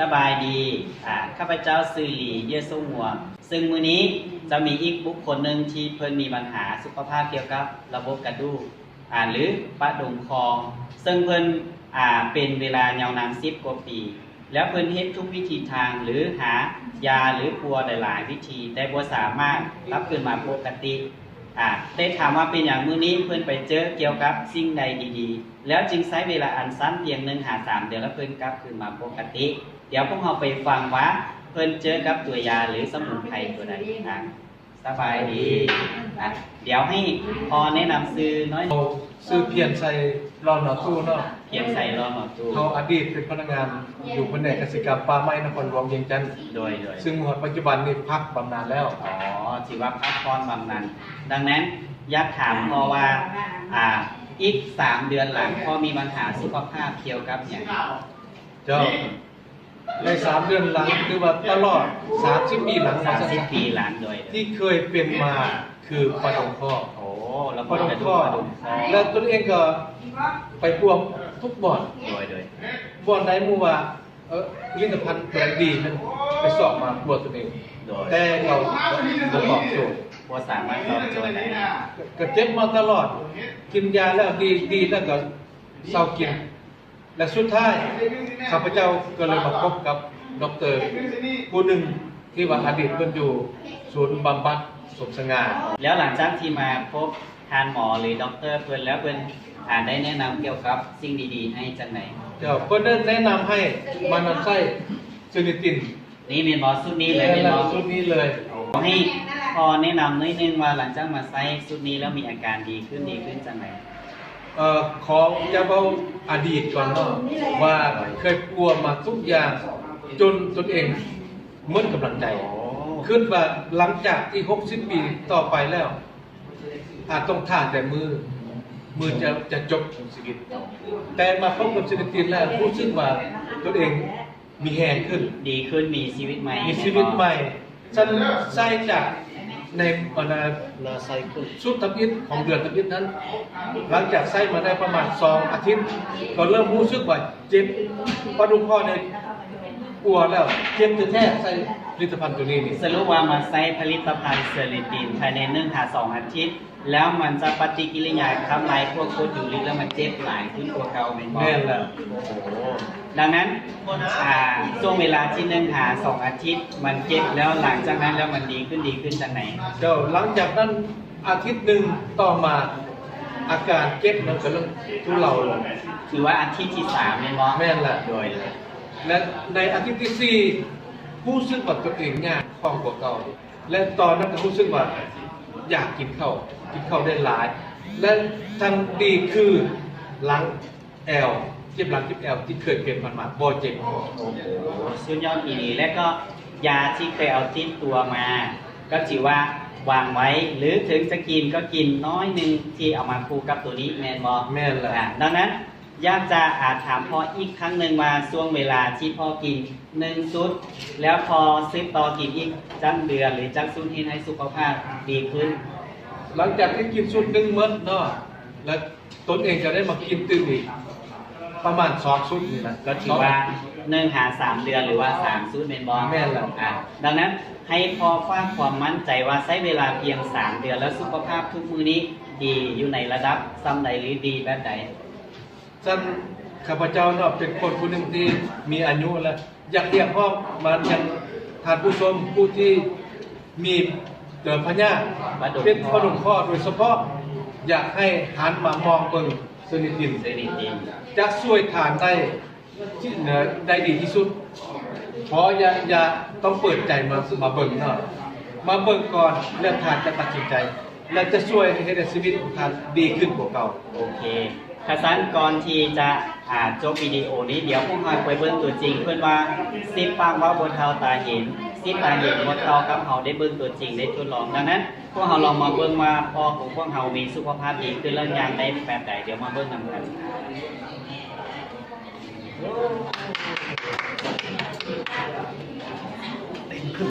ສະບາຍດີ ອາ ຂ້າພະເຈົ້າຊື່ ລີ ເຍຊູງວງ ເຊິ່ງມື້ນີ້ຈະມີອີກບຸກຄົນໜຶ່ງທີ່ເພິ່ນມີບັນຫາສຸຂະພາບກ່ຽວກັບລະບົບກະດູກ ອາ ຫຼື ປະດົງຄໍ ເຊິ່ງເພິ່ນ ອາ ເປັນເວລາຍາວນານສິບກວ່າປີ ແລ້ວເພິ່ນເຮັດທຸກວິທີທາງ ຫຼື ຫາຢາ ຫຼື ປົວຫຼາຍໆວິທີ ແຕ່ບໍ່ສາມາດກັບຄືນມາປົກກະຕິ. ອາ ແຕ່ຖາມວ່າເປັນຫຍັງມື້ນີ້ເພິ່ນໄປເຈີກ່ຽວກັບສິ່ງໃດດີໆ ແລ້ວຈຶ່ງໃຊ້ເວລາອັນສັ້ນພຽງໜຶ່ງຫາສາມເດືອນ ແລ້ວເພິ່ນກັບຄືນມາປົກກະຕິ? ດຽວພວກເຮົາໄປຟັງວ່າເພິ່ນເຈີກັບຕົວຢາ ຫຼື ສະໝຸນໄພຕົວໃດ. ອາ ສະບາຍດີ ອາ ດຽວໃຫ້ພໍ່ແນະນຳຊື່ໜ້ອຍ. ເຮົາຊື່ ພຽນໄຊ ຫຼໍ່ໜໍ່ຕູ້ ເນາະ. ພຽນໄຊ ຫຼໍ່ໜໍ່ຕູ້ ເຮົາອະດີດເປັນພະນັກງານຢູ່ພະແນກກະສິກຳປ່າໄມ້ນະຄອນຫຼວງວຽງຈັນ. ໂດຍໆ ຊຶ່ງຮອດປັດຈຸບັນນີ້ພັກບຳນານແລ້ວ. ອໍ ຖືວ່າພັກຜ່ອນບຳນານ. ດັ່ງນັ້ນ ຢາກຖາມພໍ່ວ່າ ອາ ອີກສາມເດືອນຫຼັງ ພໍ່ມີບັນຫາສຸຂະພາບກ່ຽວກັບຫຍັງ? ເຈົ້າ ໃນສາມເດືອນຫຼັງ ຫຼືວ່າຕະຫຼອດສາມສິບປີຫຼັງ ສາມສິບປີຫຼັງ ໂດຍ ທີ່ເຄີຍເປັນມາຄືປະດົງຄໍ. ໂອ້ ລະບົບກະດູກ ປະດົງຄໍ ປະດົງຄໍ ແລະຕົນເອງກໍໄປປົວທຸກບ່ອນ. ໂດຍໆ ບ່ອນໃດໝູ່ວ່າ ເອີ ຜະລິດຕະພັນຕົວໃດດີ ມັນໄປຊອກມາປົວຕົນເອງ. ໂດຍ ແຕ່ກໍບໍ່ຕອບໂຈດ ບໍ່ສາມາດຕອບໂຈດໄດ້ ກໍເຈັບມາຕະຫຼອດ ກິນຢາແລ້ວດີ ດີແລ້ວກໍເຊົາກິນ. ແລະສຸດທ້າຍ ຂ້າພະເຈົ້າກໍເລີຍມາພົບກັບດັອກເຕີຜູ້ໜຶ່ງ ທີ່ວ່າອະດີດເພິ່ນຢູ່ສູນບຳບັດສົມສະຫງ່າ. ແລ້ວຫຼັງຈາກທີ່ມາພົບທ່ານໝໍ ຫຼື ດັອກເຕີເພິ່ນແລ້ວ ເພິ່ນ ອາ ໄດ້ແນະນຳກ່ຽວກັບສິ່ງດີໆໃຫ້ຈັ່ງໃດ? ເຈົ້າ ເພິ່ນໄດ້ແນະນຳໃຫ້ມານຳໃຊ້ເຊນິຕິນ. ນີ້ແມ່ນບໍ່? ຊຸດນີ້ເລີຍແມ່ນບໍ່? ຊຸດນີ້ເລີຍ. ໃຫ້ພໍ່ແນະນຳໜ້ອຍໜຶ່ງວ່າ ຫຼັງຈາກມາໃຊ້ຊຸດນີ້ແລ້ວ ມີອາການດີຂຶ້ນ ດີຂຶ້ນຈັ່ງໃດ? ເອີ ຂໍຈະເວົ້າອະດີດກ່ອນເນາະ ວ່າເຄີຍປົວມາທຸກຢ່າງ ຈົນຕົນເອງໝົດກຳລັງໃຈ. ໂອ້ ຄິດວ່າຫຼັງຈາກທີ່ຫົກສິບປີຕໍ່ໄປແລ້ວ ອາດຕ້ອງຖ້າແຕ່ມື້ ມື້ຈະ ຈະຈົບຂອງຊີວິດ. ແຕ່ມາພົບກັບເຊນິຕິນແລ້ວ ຮູ້ສຶກວ່າຕົນເອງ ມີແຮງຂຶ້ນ ດີຂຶ້ນ ມີຊີວິດໃໝ່ ມີຊີວິດໃໝ່. ສັນໃຊ້ຈາກໃນ ອັນນາ ໜ້າໃສຂຶ້ນ ຊຸດທຳອິດຂອງເດືອນທຳອິດນັ້ນ ຫຼັງຈາກໃຊ້ມາໄດ້ປະມານສອງອາທິດ ກໍເລີ່ມຮູ້ສຶກວ່າເຈັບ ປະດຸງຄໍນີ້ປົວແລ້ວ ເຈັບແທ້ໆ ໃຊ້ຜະລິດຕະພັນໂຕນີ້ນີ້. ສະຫຼຸບວ່າມາໃຊ້ຜະລິດຕະພັນເຊນິຕິນ ພາຍໃນໜຶ່ງຫາສອງອາທິດ ແລ້ວມັນຈະປະຕິກິລິຍາທຳລາຍພວກກົດຢູຣິກ ແລ້ວມັນເຈັບຫຼາຍຂຶ້ນກວ່າເກົ່າແມ່ນບໍ່? ແມ່ນແລ້ວ. ໂອ້ໂຫ ດັ່ງນັ້ນ ອາ ຊ່ວງເວລາທີ່ໜຶ່ງຫາສອງອາທິດມັນເຈັບ ແລ້ວຫຼັງຈາກນັ້ນແລ້ວມັນດີຂຶ້ນ ດີຂຶ້ນຈັ່ງໃດ? ເຈົ້າ ຫຼັງຈາກນັ້ນອາທິດໜຶ່ງຕໍ່ມາ ອາການເຈັບມັນກໍເລີ່ມທຸເລົາລົງ. ຖືວ່າອາທິດທີສາມແມ່ນບໍ່? ແມ່ນແລ້ວ. ໂດຍ ແລະ ໃນອາທິດທີສີ່ ຮູ້ສຶກວ່າຕົນເອງຍ່າງຄ່ອງກວ່າເກົ່າ. ແລະ ຕອນນັ້ນກໍຮູ້ສຶກວ່າຢາກກິນເຂົ້າ ກິນເຂົ້າໄດ້ຫຼາຍ ແລະ ທັງດີຄືຫຼັງແອວ ເຈັບຫຼັງເຈັບແອວທີ່ເຄີຍເປັນຜ່ານມາບໍ່ເຈັບ. ໂອ້ໂຫ ສຸດຍອດອີ່ຫຼີ. ແລະ ກໍຢາທີ່ເຄີຍເອົາຕິດຕົວມາ ກໍຖືວ່າວາງໄວ້ ຫຼື ເຖິງຈະກິນກໍກິນນ້ອຍໜຶ່ງທີ່ເອົາມາຄູ່ກັບໂຕນີ້ແມ່ນບໍ່? ແມ່ນແລ້ວ. ອາ ດັ່ງນັ້ນ ຢາກຈະ ອາ ຖາມພໍ່ອີກຄັ້ງໜຶ່ງວ່າ ຊ່ວງເວລາທີ່ພໍ່ກິນໜຶ່ງຊຸດ ແລ້ວພໍ່ສືບຕໍ່ກິນອີກຈັກເດືອນ ຫຼື ຈັກຊຸດ ເຮັດໃຫ້ສຸຂະພາບດີຂຶ້ນ? ຫຼັງຈາກທີ່ກິນຊຸດໜຶ່ງໝົດເນາະ ແລ້ວຕົນເອງກໍໄດ້ມາກິນຕື່ມອີກປະມານສອງຊຸດນີ້ນະ. ກໍຖືວ່າໜຶ່ງຫາສາມເດືອນ ຫຼືວ່າສາມຊຸດແມ່ນບໍ່? ແມ່ນແລ້ວ. ອາ ດັ່ງນັ້ນ ໃຫ້ພໍ່ຝາກຄວາມໝັ້ນໃຈວ່າ ໃຊ້ເວລາພຽງສາມເດືອນ ແລ້ວສຸຂະພາບທຸກມື້ນີ້ດີຢູ່ໃນລະດັບສ່ຳໃດ ຫຼື ດີແບບໃດ? ຊັ້ນຂ້າພະເຈົ້າເນາະ ເປັນຄົນຜູ້ໜຶ່ງທີ່ມີອາຍຸແລ້ວ ຢາກຮຽກຮ້ອງມາຍັງທ່ານຜູ້ຊົມ ຜູ້ທີ່ມີ ເອີ ພະຍາດ ປະດົງຄໍ ເປັນປະດົງຄໍໂດຍສະເພາະ ຢາກໃຫ້ຫັນມາມອງເບິ່ງເຊນິຕິນ ເຊນິຕິນ ຈະຊ່ວຍທ່ານໄດ້ ທີ່ ເອີ ໄດ້ດີທີ່ສຸດ. ຂໍຢ່າ ຢ່າ ຕ້ອງເປີດໃຈມາ ມາເບິ່ງເນາະ ມາເບິ່ງກ່ອນ ແລ້ວທ່ານຈະຕັດສິນໃຈ ແລະ ຈະຊ່ວຍໃຫ້ເຮັດໃຫ້ຊີວິດຂອງທ່ານດີຂຶ້ນກວ່າເກົ່າ. ໂອເຄ ຖ້າຊັ້ນກ່ອນທີ່ຈະ ອາ ຈົບວິດີໂອນີ້ ດຽວພວກເຮົາໄປເບິ່ງຕົວຈິງ ເພິ່ນວ່າສິບປາກເວົ້າບໍ່ເທົ່າຕາເຫັນ ສິບຕາເຫັນບໍ່ເທົ່າກັບເຮົາໄດ້ເບິ່ງຕົວຈິງ ໄດ້ທົດລອງ. ດັ່ງນັ້ນ ພວກເຮົາລອງມາເບິ່ງວ່າພໍ່ຂອງພວກເຮົາມີສຸຂະພາບດີຂຶ້ນ ແລ້ວຍ່າງໄດ້ແບບໃດ. ດຽວມາເບິ່ງນຳກັນ.